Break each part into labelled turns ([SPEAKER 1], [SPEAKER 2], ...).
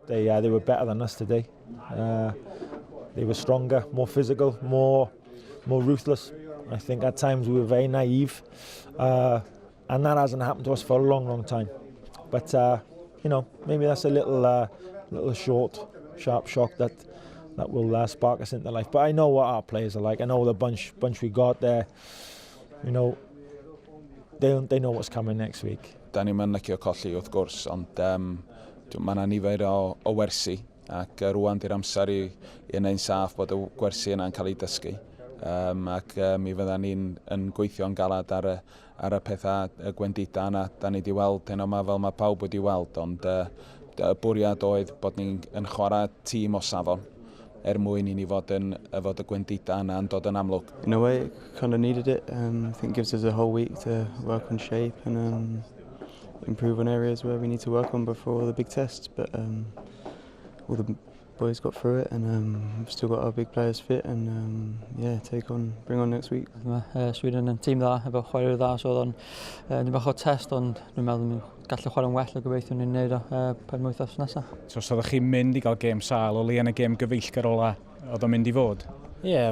[SPEAKER 1] They were better than us today. They were stronger, more physical, more ruthless. I think at times we were very naive, and that hasn't happened to us for a long, long time. But maybe that's a little short, sharp shock that will spark us into life. But I know what our players are like. I know the bunch we got there. They know what's coming next week.
[SPEAKER 2] Da ni'm yn licio colli wrth gwrs, ond mae yna nifer o wersi ac rwan di'r amser i wneud saff bod y gwersi yna'n cael ei dysgu. Ac mi fydda ni'n yn gweithio'n galad ar y pethau y gwendida yna da ni wedi weld heno yma fel mae pawb wedi weld, ond y bwriad oedd bod ni'n yn chwarae tîm o safon er mwyn i ni fod y gwendida yna yn dod yn amlwg.
[SPEAKER 3] In a way, kind of needed it. I think it gives us a whole week to work on shape and improve on areas where we need to work on before the big tests. But all the boys got through it, and we've still got our big players fit, and yeah, take on, bring on next week.
[SPEAKER 4] Mae Sweden yn tîm dda, efo chwaraewyr dda, so oedd o'n bach o test, ond dwi'n meddwl ni'n gallu chwarae'n well a gobeithio ni'n neud o 5 wythnos nesaf.
[SPEAKER 5] So os oeddech chi'n mynd i gael gêm sâl, o leia yn y gêm gyfeillgar ola oedd o'n mynd i fod?
[SPEAKER 6] Ie, yeah,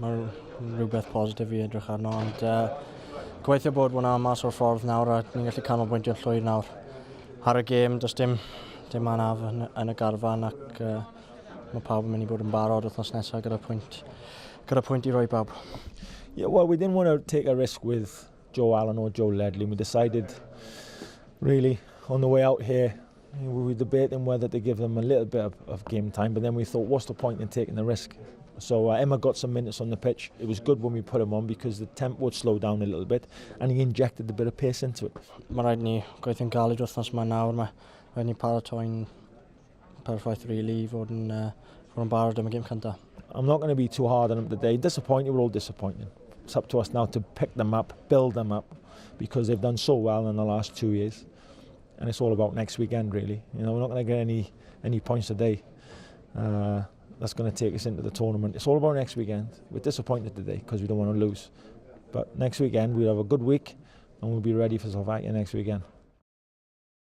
[SPEAKER 6] mae rhywbeth positif i edrych arno, ond gobeithio bod hwnna mas o'r ffordd nawr a ni'n gallu canolbwyntio'n llwyr nawr ar y gêm. Does dim anaf yn y garfan ac mae pawb yn mynd i bod yn barod wythnos nesaf gyda pwynt i roi bawb.
[SPEAKER 1] Yeah, well, we didn't want to take a risk with Joe Allen or Joe Ledley. We decided, really, on the way out here, we were debating whether to give them a little bit of game time, but then we thought, what's the point in taking the risk? So Emma got some minutes on the pitch. It was good when we put him on because the tempo would slow down a little bit and he injected a bit of pace into it.
[SPEAKER 6] Mae rhaid ni gweithio'n galed wythnos yma nawr. Mae rhaid ni paratoi'n perffaith really i fod yn barod am y gêm cyntaf.
[SPEAKER 1] I'm not going to be too hard on them today. Disappointed, we're all disappointed. It's up to us now to pick them up, build them up, because they've done so well in the last 2 years. And it's all about next weekend, really. We're not going to get any points today. That's going to take us into the tournament. It's all about next weekend. We're disappointed today because we don't want to lose. But next weekend, we'll have a good week and we'll be ready for Slovakia next weekend.